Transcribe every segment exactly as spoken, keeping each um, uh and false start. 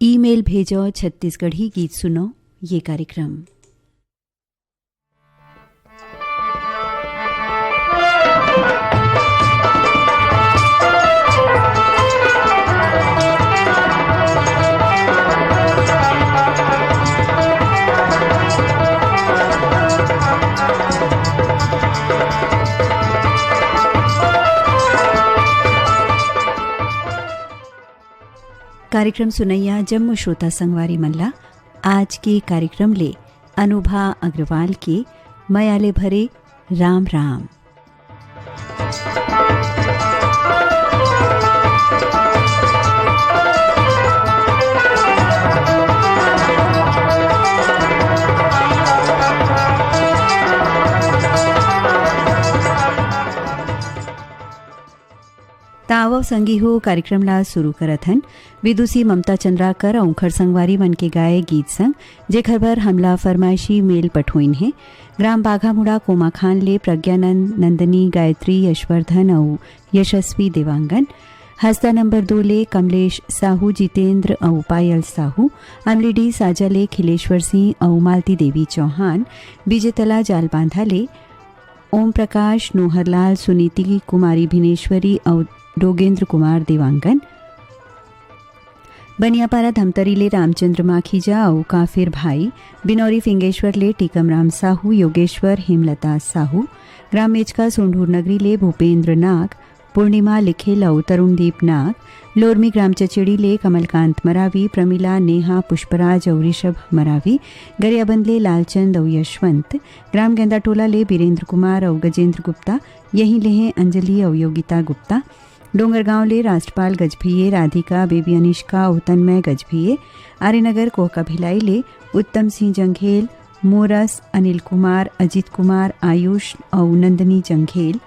Email भेजो, छत्तीसगढ़ी गीत सुनो, ये कार्यक्रम। कार्यक्रम सुनैया जम्मो श्रोता संगवारी मन ला आज के कार्यक्रम ले अनुभा अग्रवाल के मया ले भरे राम राम। त आवव संगी हो, कार्यक्रम ला शुरू करत हन विदुषी ममता चंद्राकर अउ उंखर संगवारी मन के गाए गीत संग, जेखर बर हमला फरमाइशी मेल पठोइन हे। ग्राम बाघामुड़ा कोमाखान ले प्रज्ञानंद, नंदनी, गायत्री, यशवर्धन अउ यशस्वी देवांगन। हसदा नंबर दो ले कमलेश साहू, जितेंद्र अउ पायल साहू। अमलीडीह साजा ले खिलेश्वर सिंह अउ मालती देवी चौहान। विजेतला जालबांधा ले ओम प्रकाश, नोहरलाल, सुनीति कुमारी भिनेश्वरी अउ डोगेंद्र कुमार देवांगन। बनियापारा धमतरी ले रामचंद्र माखीजा अउ काफिर भाई, बिनौरी फिंगेश्वर ले टीकम राम साहू, योगेश्वर, हेमलता साहू, ग्राम मेचका सोंढूर नगरी ले भूपेंद्र नाग, पूर्णिमा लिखेल अउ तरुणदीप नाग, लोरमी ग्राम चचेड़ी ले कमलकांत मरावी, प्रमिला, नेहा, पुष्पराज अउ ऋषभ मरावी, गरियाबंद ले लालचंद अउ यशवंत, ग्राम गेंदाटोला ले बीरेंद्र कुमार अउ गजेंद्र गुप्ता, यहीं ले हे अंजलि अउ योगिता गुप्ता, डोंगरगांव ले राष्ट्रपाल गजभिये, राधिका, बेबी अनिष्का अउ तन्मय गजभिये, आर्यनगर कोहका भिलाई ले उत्तम सिंह जंघेल, मोरस, अनिल कुमार, अजीत कुमार, आयुष अउ नंदनी जंघेल,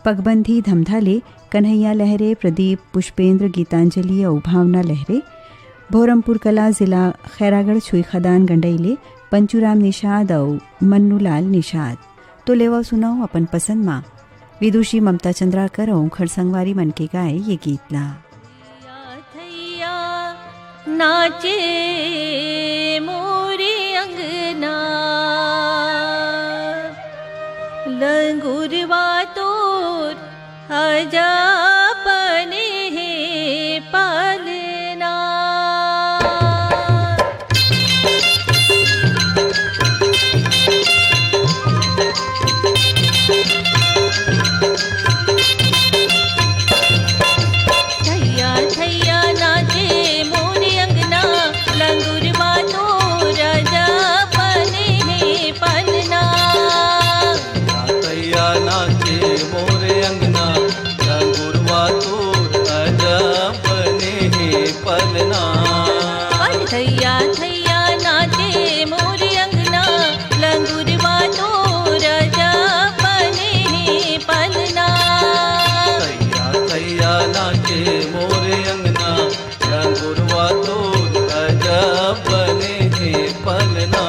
पगबंधी धमधा ले कन्हैया लहरे, प्रदीप, पुष्पेंद्र, गीतांजलि अउ भावना लहरे, भोरमपुर कला जिला खैरागढ़ छुईखदान गंडई ले पंचूराम निषाद अउ मन्नूलाल निषाद। तो लेवव सुनव अपन पसंद मा विदुषी ममता चंद्राकर अउ उंखर संगवारी मन के गाए ये गीत ला। थैया नाचे मोरे अंगना, लंगुरवा तोर अजब बने हे पलना। थैया थैया नाचे मोर अंगना, लंगुरवा तोर अजब बने हे पलना। थैया नाचे मोर अंगना, लंगुरवा तोर अजब बने हे पलना। अरे थैया थैया नाचे मोर अंगना, लंगुरवा तोर अजब बने हे पलना। थैया थैया नाचे मोर अंगना, लंगुरवा तोर अजब बने हे पलना।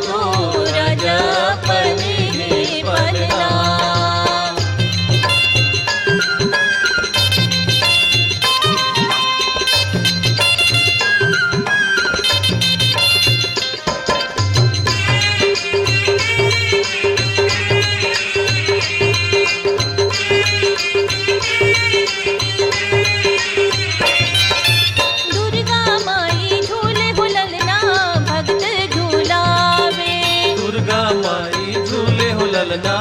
तो राजा पने हे पलना। दुर्गा माई झूले हो ललना, भक्त झूलावे। दुर्गा माई झूले हो ललना,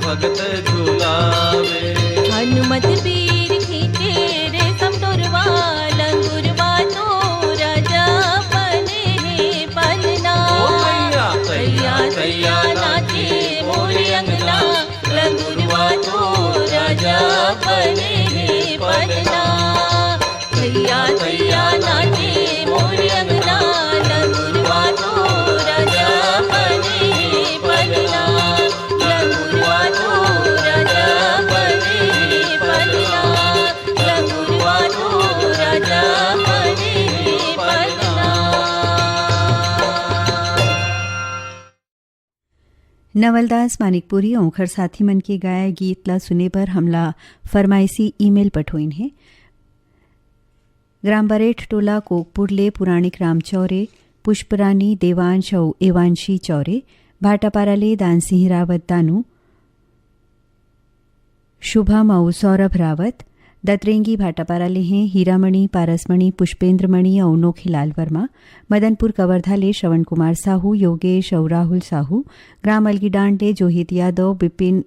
भक्त झूलावे। हनुमत बीर खींचे रेशम डोरवा, लंगुरवा तो राजा बने हे पलना। ओ मैया, तैया, तैया नाचे मोरे अंगना, लंगुरवा तो राजा बने हे पलना। तैया, तैया नाचे मोरे अंगना, लंगुरवा तो राजा बने हे पलना। लंगुरवा तो राजा बने हे पलना। लंगुरवा तो राजा बने हे पलना। नवलदास मानिकपुरी अउ ओखर साथी मन के गाए गीत ला सुने बर हमला फरमाइशी ईमेल पठोइन हे। ग्राम बरेठ टोला कोकपुर ले पुराणिक राम चौरे, पुष्परानी, देवांश अउ एवांशी चौरे, भाटापारा ले दानसिंह रावत दानू, शुभम अउ सौरभ रावत, दतरेंगी भाटापारा ले हें हीरामणि, पारसमणि, पुष्पेंद्रमणि अउ नोखीलाल वर्मा, मदनपुर कवर्धा ले श्रवण कुमार साहू, योगेश अउ राहुल साहू, ग्राम अलगीडांड ले जोहित यादव, बिपिन,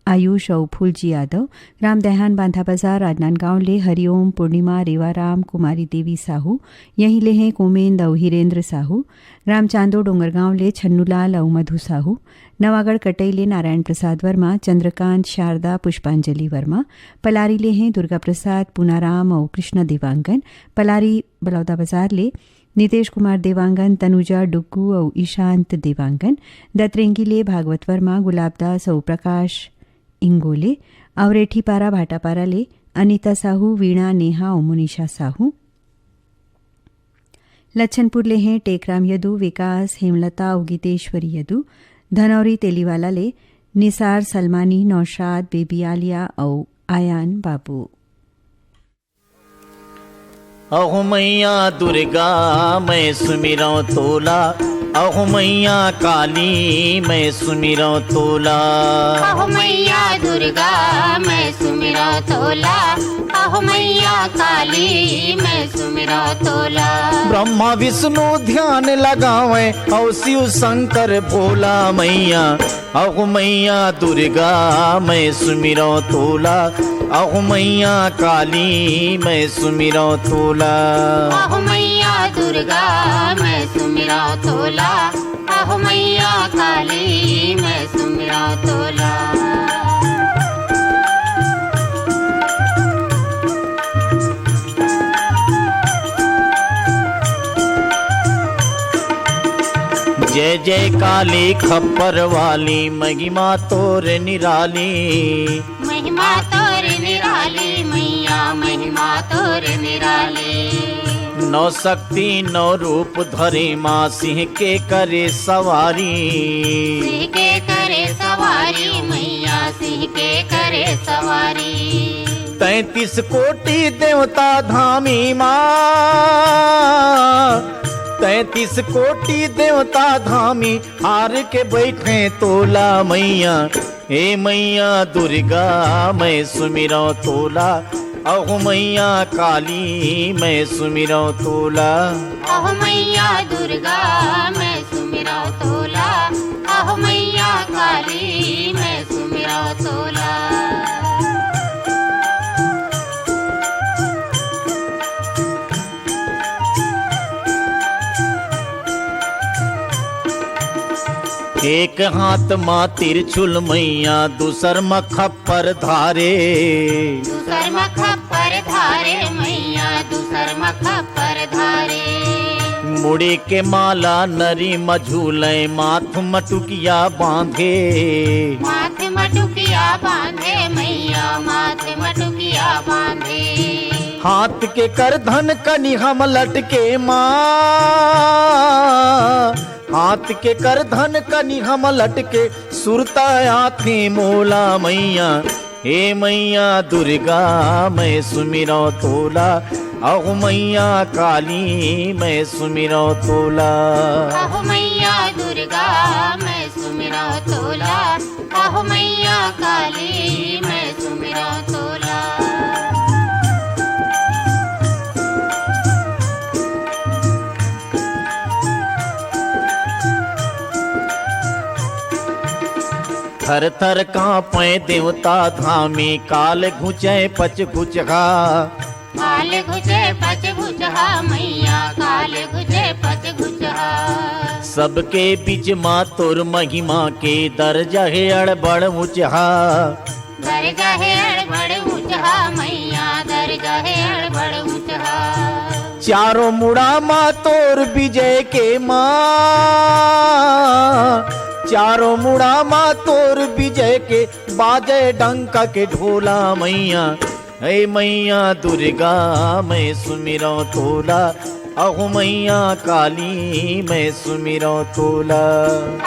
आयुष अउ फूलजी यादव, ग्राम दैहान बांधा बाजार राजनांदगांव ले हरिओम, पूर्णिमा, रेवाराम, कुमारी देवी साहू, यहीं ले हें कोमेंद अउ हिरेंद्र साहू, ग्राम चांदो डोंगरगांव ले छन्नूलाल अउ मधु साहू, नवागढ़ कटई ले नारायण प्रसाद वर्मा, चंद्रकांत, शारदा, पुष्पांजलि वर्मा, पलारी ले हें दुर्गा प्रसाद, पूनाराम अउ कृष्णा देवांगन, पलारी बलौदाबाजार ले नितेश कुमार देवांगन, तनुजा डुग्गू अउ ईशांत देवांगन, दतरेंगी ले भागवत वर्मा, गुलाबदास अउ प्रकाश इंगोले, अउ रेठीपारा भाटापारा ले अनिता साहू, वीणा, नेहा अउ मुनीषा साहू। लच्छनपुर ले हें टेकराम यदु, विकास, हेमलता अउ गीतेश्वरी यदु। धनौरी तेलीवाला ले निसार सलमानी, नौशाद, बेबी आलिया अउ आयान बाबू। अहो मैया दुर्गा मैं सुमिरौं तोला, अहो मैया काली मैं सुमिरौं तोला। अहो मैया दुर्गा मैं सुमिरौं तोला, अहो मैया काली मैं सुमिरौं तोला। ब्रह्मा विष्णु ध्यान लगावैं, अउ शिव शंकर भोला मैया। अहो मैया दुर्गा मैं सुमिरौं तोला, अहो मैया काली मैं सुमिरौं तोला। अहो मैया दुर्गा मैं सुमिरौं तोला, अहो मैया काली मैं सुमिरौं तोला। जय जय काली खप्पर वाली, महिमा तोर निराली। महिमा तोर निराली मैया, महिमा तोर निराली। नौ शक्ति नौ रूप धरे माँ, सिंह के करे सवारी। सिंह के करे सवारी मैया, सिंह के करे सवारी। तैंतीस कोटि देवता धामी माँ, तैंतीस कोटि देवता धामी, हार के बैठे तोला मैया। हे मैया दुर्गा मैं सुमिरौं तोला, अहो मैया काली मैं सुमिरौं तोला। अहो मैया दुर्गा मैं सुमिरौं तोला, अहो मैया काली मैं सुमिरौं तोला। एक हाथ मा तिरछुल मैया, दूसर मा खप्पर धारे। दूसर मा खप्पर धारे मैया, दूसर मा खप्पर धारे। मुड़ी के माला नरी मा झूले, माथ मा टुकिया बांधे। माथ मा टुकिया बांधे मैया, माथ मा टुकिया बांधे। हाथ के करधन कनिहा मा लटके माँ, हाथ के करधन कनी हम लटके, सुरता आथे मोला मैया। हे मैया दुर्गा, मैं सुमिरौं तोला, अहो मैया काली, मैं सुमिरौं तोला। अहो मैया दुर्गा, मैं सुमिरौं तोला, अहो मैया काली, मैं सुमिरौं तोला। थर थर कांपे देवता धामी, काल घुचे पच घुचहा। काल घुचे पच घुचहा मैया, काल घुचे पच घुचहा। सबके बीच मा तोर महिमा के दर्जा हे अड़बड़ ऊंचहा। दर्जा हे अड़बड़ ऊंचहा मैया, दर्जा हे अड़बड़ ऊंचहा। चारों मुड़ा मा तोर विजय के मा, चारों मुड़ा मा तोर विजय के बाजे डंका के ढोला मैया। हे मैया दुर्गा, मैं सुमिरौं तोला, अहो मैया काली, मैं सुमिरौं तोला।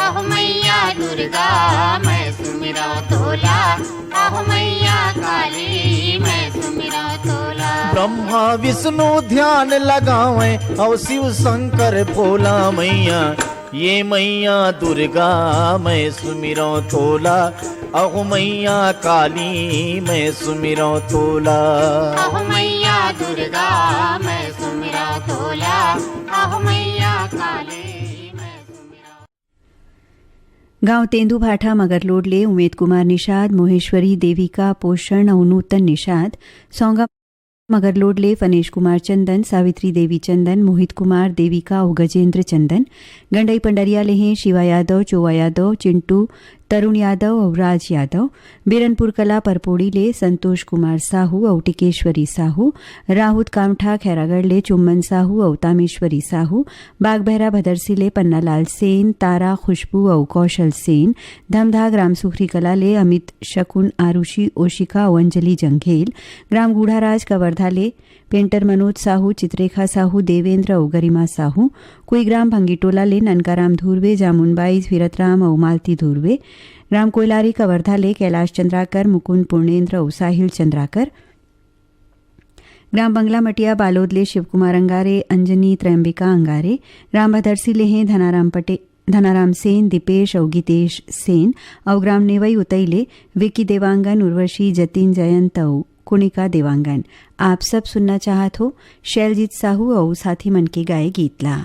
अहो मैया दुर्गा, मैं सुमिरौं तोला, अहो मैया काली, मैं सुमिरौं तोला। ब्रह्मा विष्णु ध्यान लगावे, अहो शिव शंकर भोला मैया। ये मैया दुर्गा, मैं सुमिरौं तोला, अहो मैया काली, मैं सुमिरौं तोला। अहो मैया दुर्गा, मैं सुमिरौं तोला, अहो मैया काली, मैं सुमिरौं। गांव तेंदूभाठा मगरलोड ले उमेद कुमार निषाद, मोहेश्वरी देविका पोषण अउ नूतन निषाद, सौंगा मगरलोड ले फनेश कुमार चंदन, सावित्री देवी चंदन, मोहित कुमार देविका अउ गजेंद्र चंदन, गंडई पंडरिया ले हें शिवा यादव, चोवा यादव, चिंटू, तरुण यादव अउ राज यादव, बीरनपुर कला परपोड़ी ले संतोष कुमार साहू अउ टिकेश्वरी साहू, राहुत कामठा खैरागढ़ ले चुम्मन साहू अउ तामेश्वरी साहू, बागबहरा भदरसी ले पन्नालाल सेन, तारा, खुशबू अउ कौशल सेन, धमधा ग्राम सुखरी कला ले अमित, शकुन, आरुषि, ओशिका अउ अंजलि जंघेल, ग्राम गूढ़ाराज कवर्धा ले पेंटर मनोज साहू, चित्रेखा साहू, देवेंद्र अउ गरिमा साहू, कुईग्राम भंगीटोला ले ननकाराम धुर्वे, जामुन बाई, भीरतराम अउ मालती धुर्वे, ग्राम कोयलारी कवर्धा ले कैलाश चंद्राकर, मुकुंद पूर्णेंद्र अउ साहिल चंद्राकर, ग्राम बंगला मटिया बालोद ले शिवकुमार अंगारे, अंजनी त्रयंबिका अंगारे, ग्राम भदरसी ले हें धनाराम पटे-, धनाराम सेन, दीपेश अउ गीतेश सेन, अउ ग्राम नेवई उतई ले विक्की देवांगन, उर्वशी, जतिन जयंत अउ कुणिका देवांगन। आप सब सुनना चाहत हो शैलजीत साहू अउ साथी मन के गाए गीत ला।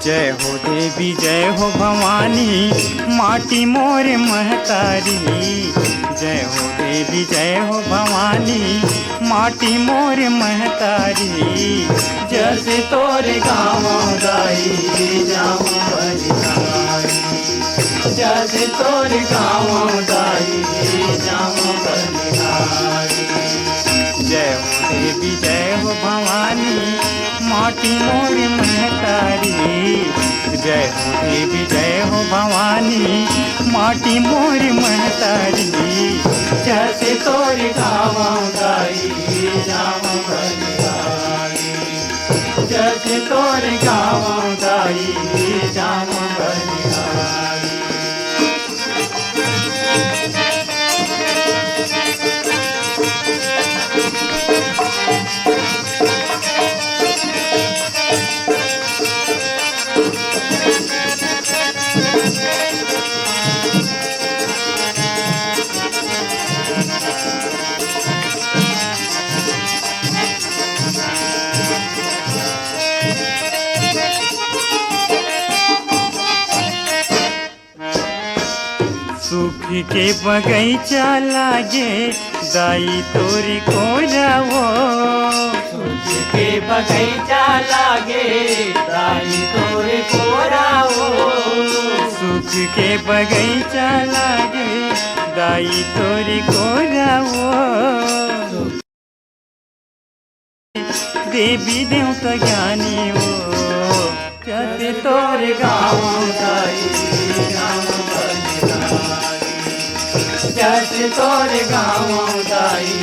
जय हो देवी, जय हो भवानी, माटी मोर महतारी। जय हो देवी, जय हो भवानी, माटी मोर महतारी। जस तोर गाँव दाई, जाम बलिहारी। जस तोर गाँव दाई, जाम बलिहारी। जय हो देवी, जय हो भवानी, माटी मोर महतारी। जय हो देवी, जय हो भवानी, माटी मोर महतारी। जस तोर गाँव दाई, जाम बलिहारी। जस तोर गाँव दाई, जाम बलिहारी। सुख के बगैचा लागे दाई तोरी कोरा वो। सुख के बगैचा लागे दाई तोरे कोरा ओ। सुख के बगैचा लागे दाई तोरे कोरा ओ। देवी देवता ज्ञानी ओ, जस तोरे गाँव दाई, जस तोरे गाँव दाई,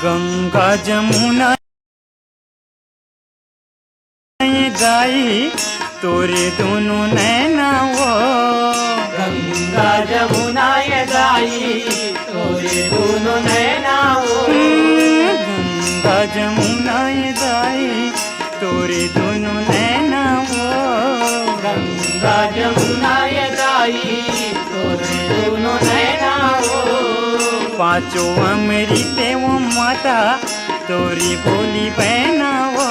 गंगा जमुना दाई तोरे दोनों नैना ओ। गंगा जमुना ये दाई तोरे दोनों नैना ओ। गंगा जमुना ये दाई तोरे दोनों नैना ओ। गंगा जमुना ये दाई तोरे दोनों नैना ओ। पाँचों अमृत वो माता तोरी बोली बहना ओ।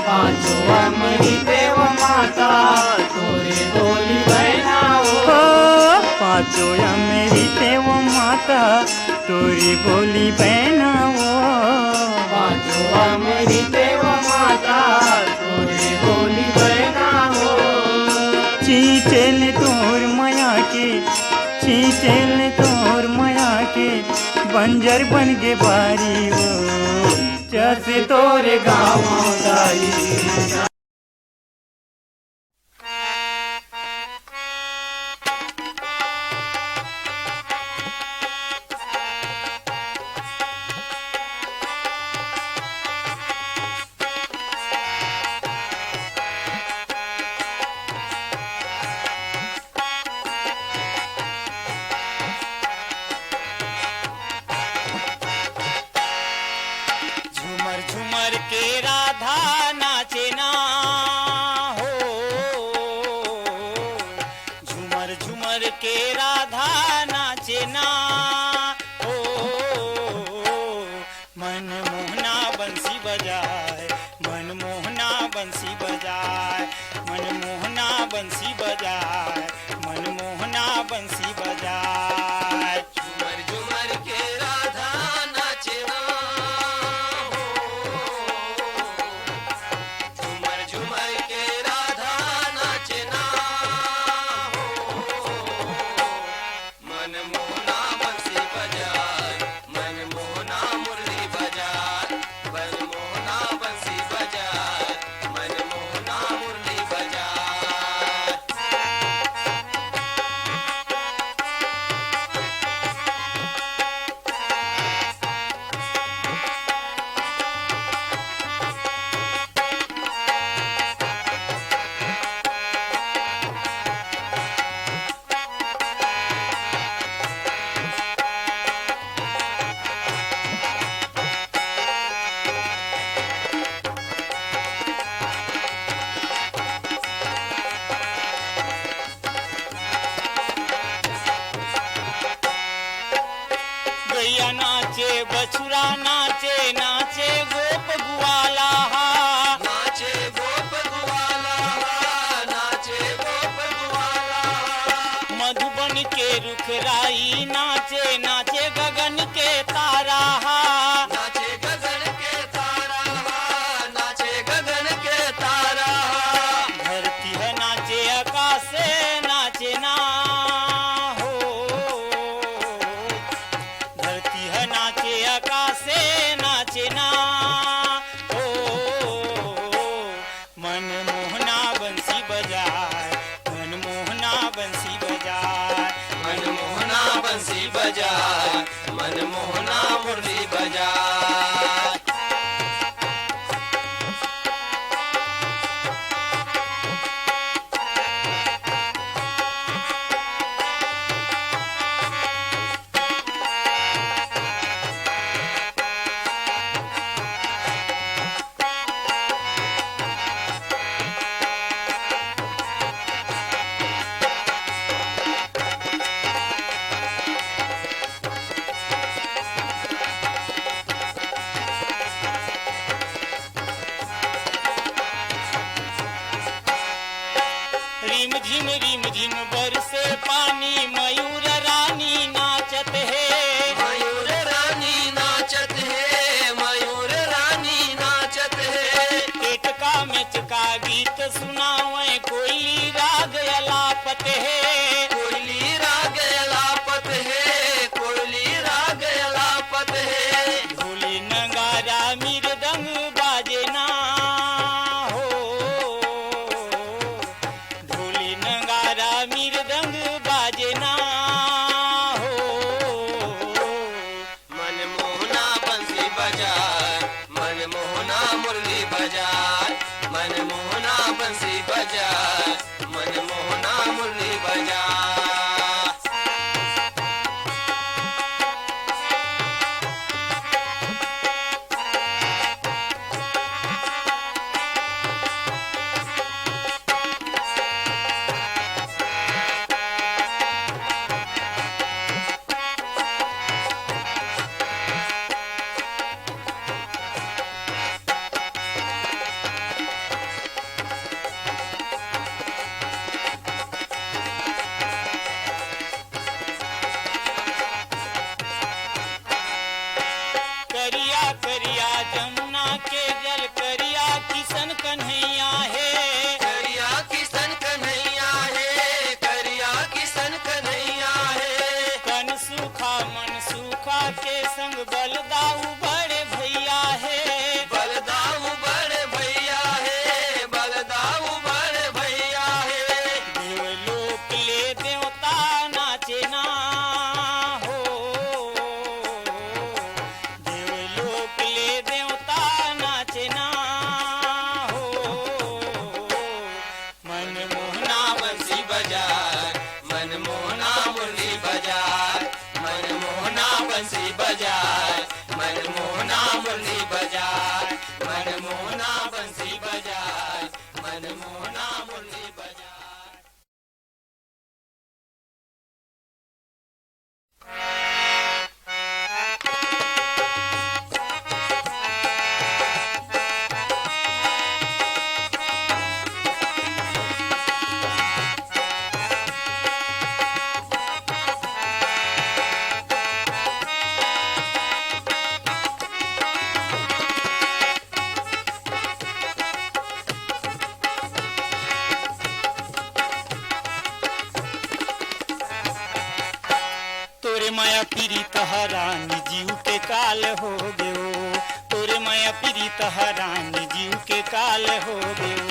पाँचों अमृत वो माता तोरी बोली बहना ओ। ओ, पाँचों अमृत वो माता तोरी बोली बहना ओ। पाँचों अमृत वो माता तोरी बोली बहना ओ। चीचेल तोर मया के, चीचेल तोर मया के बंजर बन गे बारी ओ। जस तोरे गाँव दाई। झूमर झूमर के राधा नाचे ना हो। झूमर झूमर के राधा नाचे ना हो। मन मोहना बंसी बजाए, मन मोहना बंसी बजाए, मन मोहना बंसी बजाए, मन मोहना बंसी बजाए। झूमर झूमर के राधा नाचे ना हो। झूमर झूमर के राधा नाचे ना हो। मन मोहना बंसी बजाए, मन मोहना मुरली बजाए, मन मोहना बंसी बजाए। सुनावै कोयली राग अलापत हे। कोयली राग अलापत हे, कोयली राग अलापत हे। ढोली नगारा मृदंग बाजे ना हो, ढोली नगारा मृदंग बाजे ना हो। मनमोहना बंसी बजा, मनमोहना मुरली बजा, मनमोहना बंसी बजा, मनमोहना मुरली बजा। करिया करिया जमुना के जल, करिया किसन कन्हैया हे। करिया किसन कन्हैया हे, करिया किसन कन्हैया हे। तन सूखा मन सूखा के संग बलदाऊ बड़े भैया हे। बलदाऊ बड़े भैया हे, बलदाऊ बड़े भैया हे। देवलोक ले देवता नाचे ना हो, देवलोक ले देवता नाचे ना हो। मनमोहना बंसी बजा, मनमोहना मुरली बजा, मनमोहना बंसी बजा, मनमोहना मुरली बजा, मनमोहना बंसी बजा, मनमोहना मुरली बजा। तोरे मया पीरित ह रानी जीव के काल हो गयो, तोरे मया पीरित ह रानी जीव के काल हो गयो।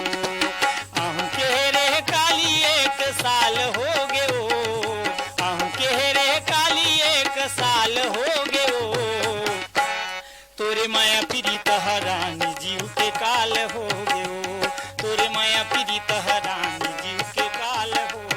आहू के रे काली एक साल हो गयो, आहू के रे काली एक साल हो गयो। तोरे मया पीरित ह रानी जीव के काल हो गयो, तोरे मया पीरित ह रानी जीव के काल हो गयो।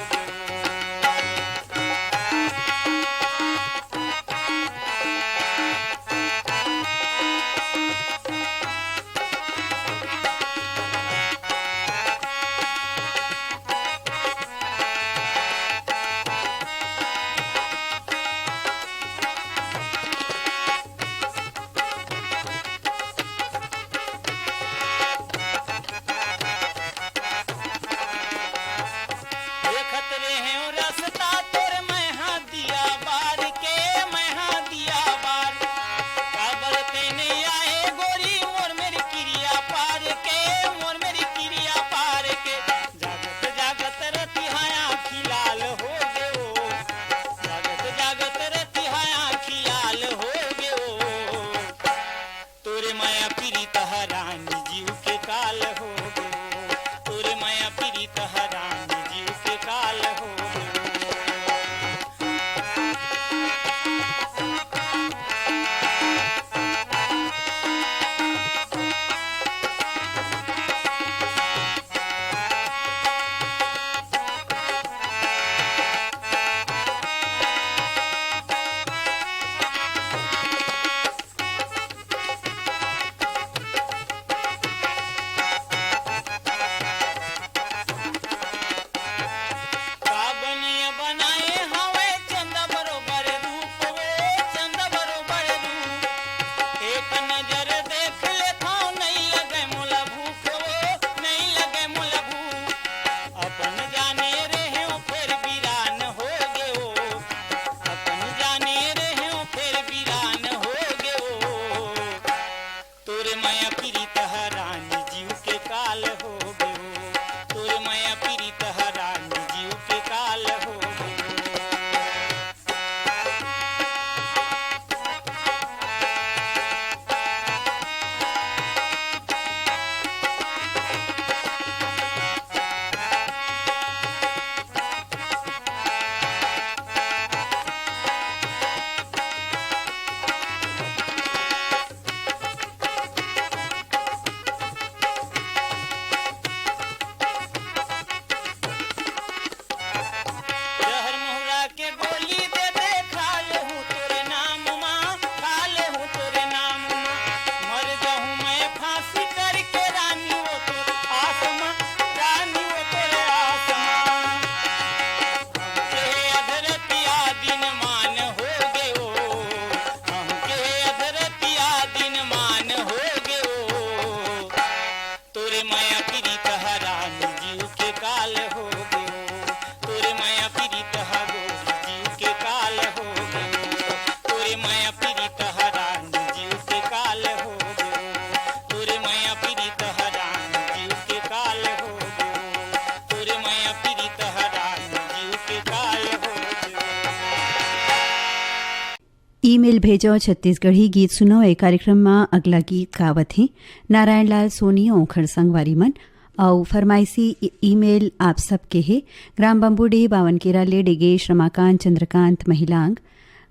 ईमेल भेजो, छत्तीसगढ़ी गीत सुनो। ए कार्यक्रम म अगला गीत गावत हे नारायण लाल सोनी अउ ओखर संगवारी मन। अउ फरमाइशी ई-, ईमेल आप सबके हे, ग्राम बम्बूडीह बावन केरा ले डेगेश, रमाकांत, चंद्रकांत, महिलांग,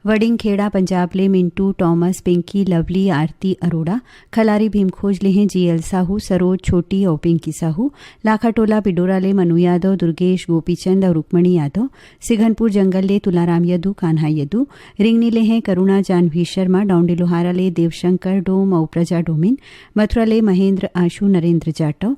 वडिंग खेड़ा पंजाब ले मिंटू, टॉमस, पिंकी, लवली, आरती, अरोड़ा, खलारी भीमखोज ले हैं जीएल साहू, सरोज, छोटी अउ पिंकी साहू, लाखाटोला पिडोरा ले मनु यादव, दुर्गेश, गोपीचंद अउ रुक्मणी यादव, सिघनपुर जंगल ले तुलाराम यदु, कान्हा यदु, रिंगनी ले हैं करुणा, जानवी शर्मा, डौंडी लोहारा ले देवशंकर डोम अउ प्रजा डोमिन, मथुरा ले महेंद्र, आशु, नरेंद्र जाटव,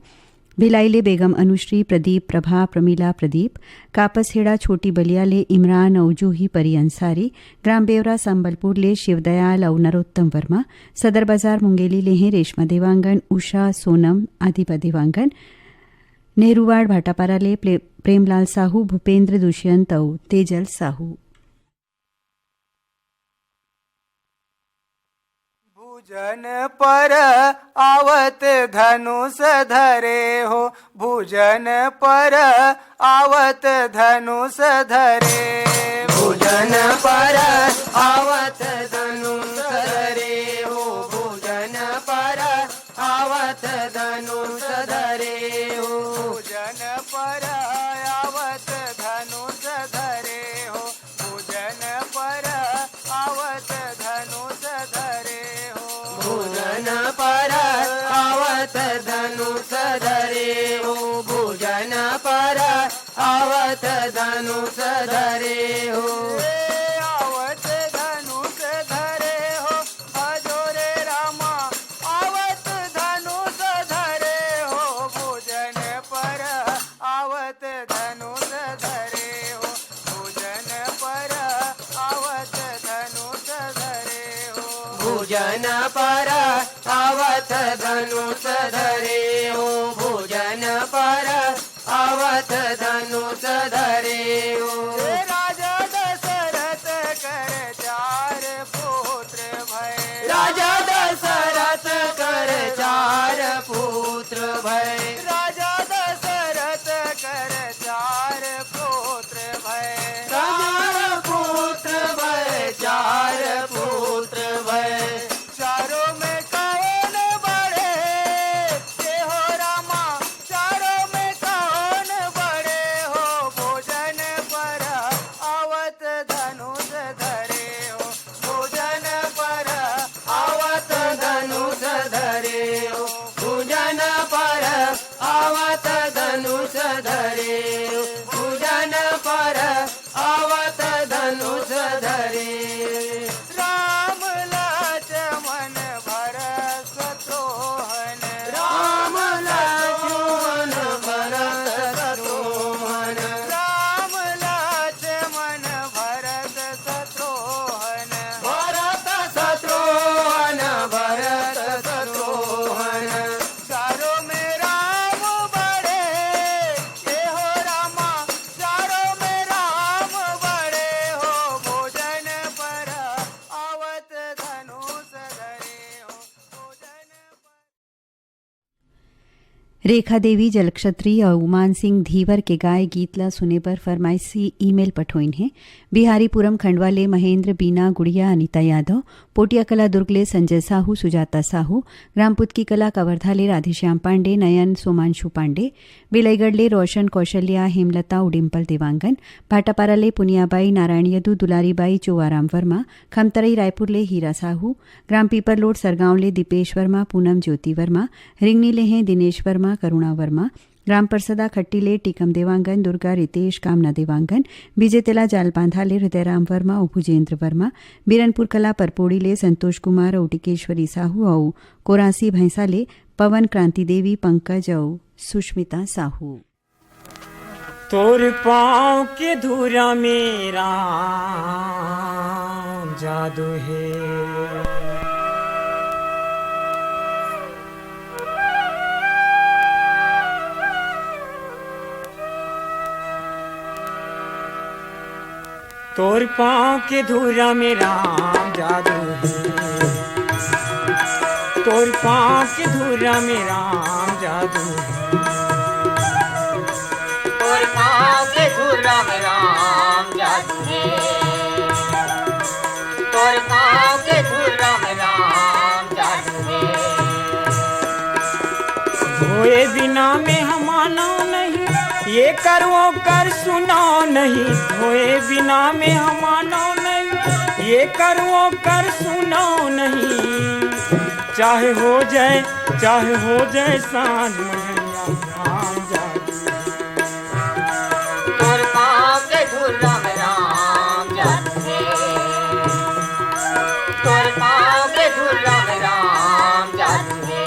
भिलाई ले बेगम अनुश्री, प्रदीप, प्रभा, प्रमिला, प्रदीप, कापसहेड़ा छोटी बलिया ले इमरान अउ जूही परी अंसारी, ग्राम बेवरा संबलपुर ले शिवदयाल अउ नरोत्तम वर्मा, सदर बाजार मुंगेली ले हैं रेशमा देवांगन, उषा, सोनम, आदिपा देवांगन, नेहरूवाड़ भाटापारा ले प्ले-, प्रेमलाल साहू, भूपेंद्र, दुष्यंत अउ तेजल साहू। भूजन पर आवत धनुष धरे हो, भूजन पर आवत धनुष धरे। भूजन पर आवत धनुष धरे हो, भूजन पर आवत धनुष धरे हो। भूजन पर आवत धनुष धरे हो, भूजन पर आवत धनुष धरे हो। भूजन पर आवत धनुष धरे हो, भूजन पर आवत धनुष धरे हो। ए, आवत धनुष धरे हो, भजो रे रामा, आवत धनुष धरे हो, भूजन पर आवत धनुष धरे हो, भूजन पर आवत धनुष धरे हो। भूजन पर आवत धनुष धरे हो, भूजन पर आवत धनुष धरे हो। हे राजा दशरथ कर चार पुत्र भय। राजा दशरथ कर चार पुत्र भय। राजा दशरथ कर चार पुत्र भय। चार पुत्र भय, चार पुत्र भय। चारों में कौन बड़े? हे हो रामा, चारों में कौन बड़े हो? भूजन पर आवत धनुष धरे हो, भूजन पर आवत धनुष धरे हो, भूजन पर आवत धनुष धरे हो, भूजन पर आवत धनुष धरे। राम लक्ष्मण भरत शत्रुघ्न। राम लक्ष्मण भरत शत्रुघ्न। राम लक्ष्मण भरत शत्रुघ्न। भरत शत्रुघ्न, भरत शत्रुघ्न। चारों में राम बड़े, हे हो रामा, चारों में राम बड़े हो, भूजन पर आवत धनुष धरे हो, भूजन पर। रेखा देवी जलक्षत्री अउ मानसिंह धीवर के गाय गीत ला सुने बर फरमाइशी ईमेल पठोइन हे। बिहारीपुरम खंडवा ले महेंद्र, बीना, गुड़िया, अनिता यादव, पोटिया कला दुर्ग ले संजय साहू, सुजाता साहू, ग्राम पुतकी कला कवर्धा ले राधेश्याम पांडे, नयन, सोमांशु पांडे, बिलाईगढ़ ले रोशन, कौशल्या, हेमलता, उडिम्पल देवांगन, भाटापारा ले पुनियाबाई, नारायण यदु, दुलारीबाई, चोवाराम वर्मा, खमतरई रायपुर ले हीरा साहू, ग्राम पीपरलोड सरगांव ले दीपेश वर्मा, पूनम ज्योति वर्मा, रिंगनी ले हैं दिनेश वर्मा, करुणा वर्मा, ग्राम परसदा खट्टी ले टीकम देवांगन, दुर्गा, रितेश, कामना देवांगन, विजेतेला जालबांधा ले हृदयराम वर्मा अउ भुजेंद्र वर्मा, बीरनपुर कला परपोड़ी ले संतोष कुमार अउ टिकेश्वरी साहू अउ कोरासी भैंसा ले पवन क्रांति देवी, पंकज अउ सुष्मिता साहू। तोर पाँव के धूरा में राम जादू हे। तोर पाँव के धूरा में राम जादू हे। तोर पाँव के धूरा में राम जादू हे। तोर पाँव के धूरा में राम जादू हे। तोर पाँव होए बिना में हम मानव नहीं, ये कर वो कर सुनाव नहीं। होए बिना में हम मानव नहीं, ये कर वो कर सुनाव नहीं। चाहे हो जाए, चाहे हो जाए सांझ मझरिया, राम जादू। तोर पाँव के धूल राम राम जादू हे। तोर पाँव के धूल राम राम जादू हे।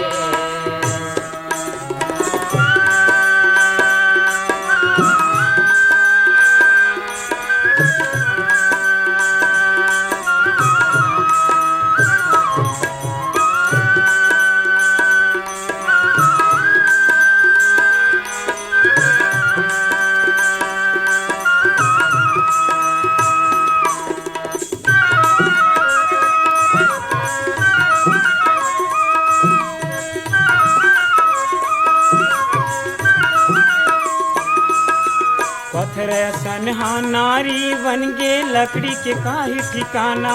पत्थर असन हा नारी बन गे, लकड़ी के काहे ठिकाना।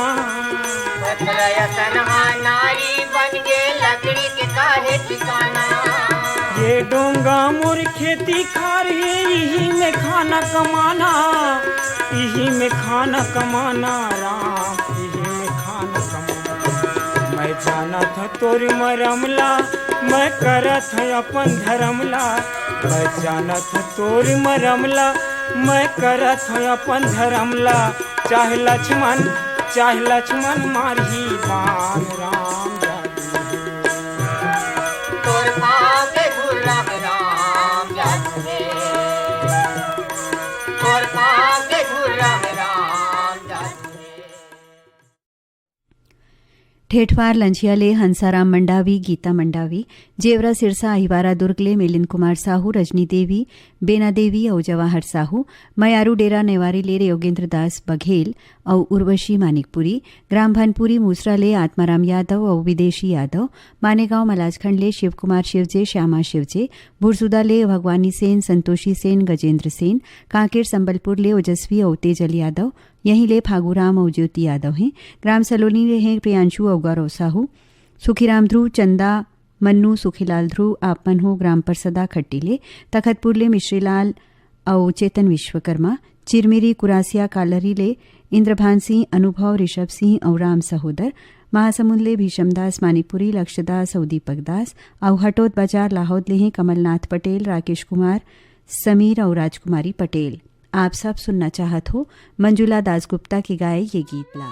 पत्थर असन हा नारी बन गे, लकड़ी के काहे ठिकाना। ये डोंगा मोर खेती खार हे, इही में खाना कमाना, इही में खाना कमाना राम, इही में खाना कमाना। मैं जानत हँव तोर मरम ला, मैं करत हँव अपन धरम ला। मैं जानत हँव तोर मरम ला, मैं करत हँव अपन धरम ला। चाहे लक्ष्मण, चाहे लक्ष्मण मारही बाण राम जादू हे। तोर पाँव के धूल राम राम जादू हे। तोर पाँव के धूल राम राम जादू हे। ठेठवार लंझिया ले हंसाराम मंडावी, गीता मंडावी, जेवरा सिरसा अहिवारा दुर्ग ले मिलिंद कुमार साहू, रजनी देवी, बेना देवी अउ जवाहर साहू, मयारू डेरा नेवारी ले योगेंद्र दास बघेल अउ उर्वशी मानिकपुरी, ग्राम भनपुरी मूसरा ले आत्माराम यादव अउ विदेशी यादव, मानेगांव मलाजखंड ले शिवकुमार शिवजे, श्यामा शिवजे, भुरसुदा ले भगवानी सेन, संतोषी सेन, गजेंद्र सेन, कांकेर संबलपुर ले ओजस्वी अउ तेजल यादव, यहीं ले फागूराम अउ ज्योति यादव हें। ग्राम सलोनी ले हें प्रियांशु अउ गौरव साहू। सुखीराम ध्रुव, चंदा, मन्नू, सुखीलाल ध्रुव, आप मन हो ग्राम परसदा खट्टी ले। तखतपुर ले मिश्रीलाल अउ चेतन विश्वकर्मा। चिरमिरी कुरासिया कालरी ले इंद्रभान सिंह, अनुभव, ऋषभ सिंह अउ राम सहोदर। महासमुंद ले भीषमदास मानिकपुरी, लक्ष्यदास अउ दीपक दास। अउ हटोद बाजार लाहौद ले हें कमलनाथ पटेल, राकेश कुमार, समीर अउ राजकुमारी पटेल। आप सब सुनना चाहत हो मंजुला दासगुप्ता के गाए ये गीत ला।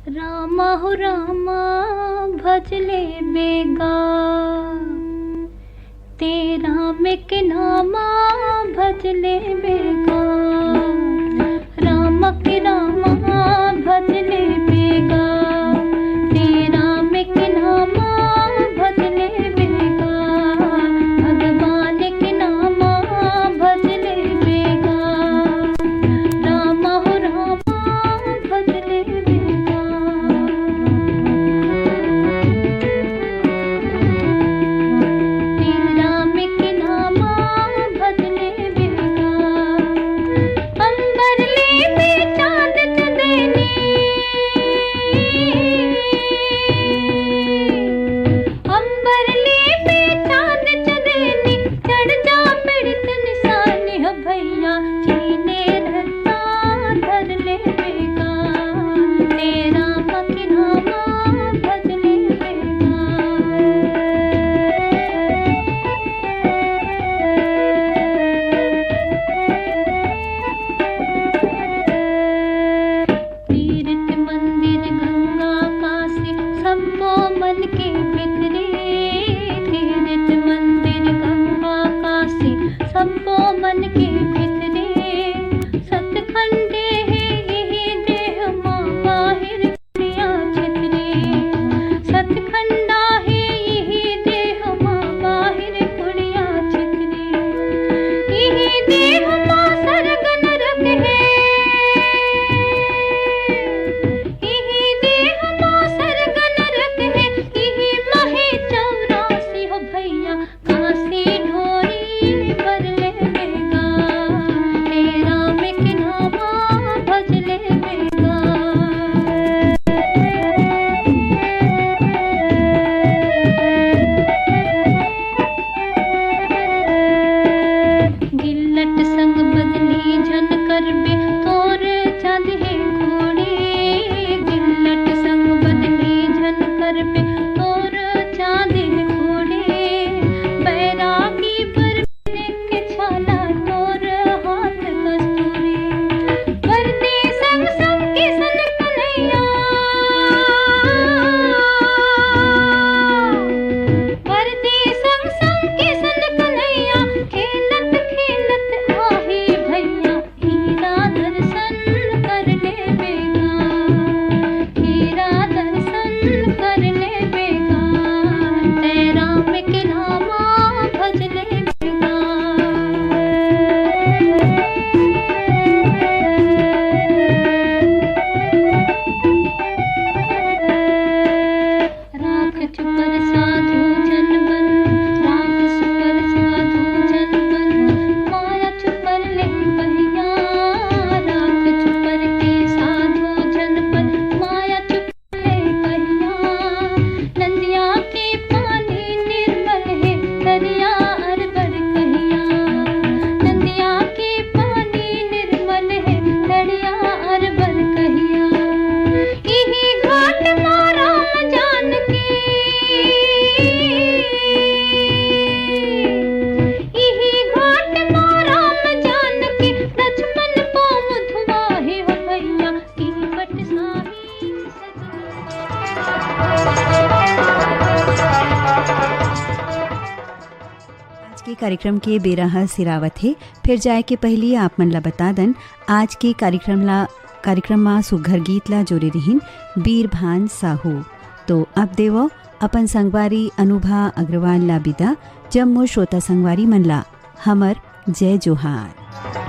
रामा हो रामा भजले बेगा, तेरा में के नामा भजले बेगा, रामा के नामा भजले बेगा, तेरा में के नामा भजले बेगा, भगवान के नामा भजले बेगा, रामा हो रामा भजले बेगा। तेरा में के नामा भजले बेगा। कार्यक्रम के बेरा ह सिरावत हे। फिर जाए के पहिली आप मन ला बता दन, आज के कार्यक्रम ला, कार्यक्रम मा सुघर गीत ला जोरे रिहिन बीरभान साहू। तो अब देवो अपन संगवारी अनुभा अग्रवाल ला बिदा, जम्मो श्रोता संगवारी मन ला हमर जय जोहार।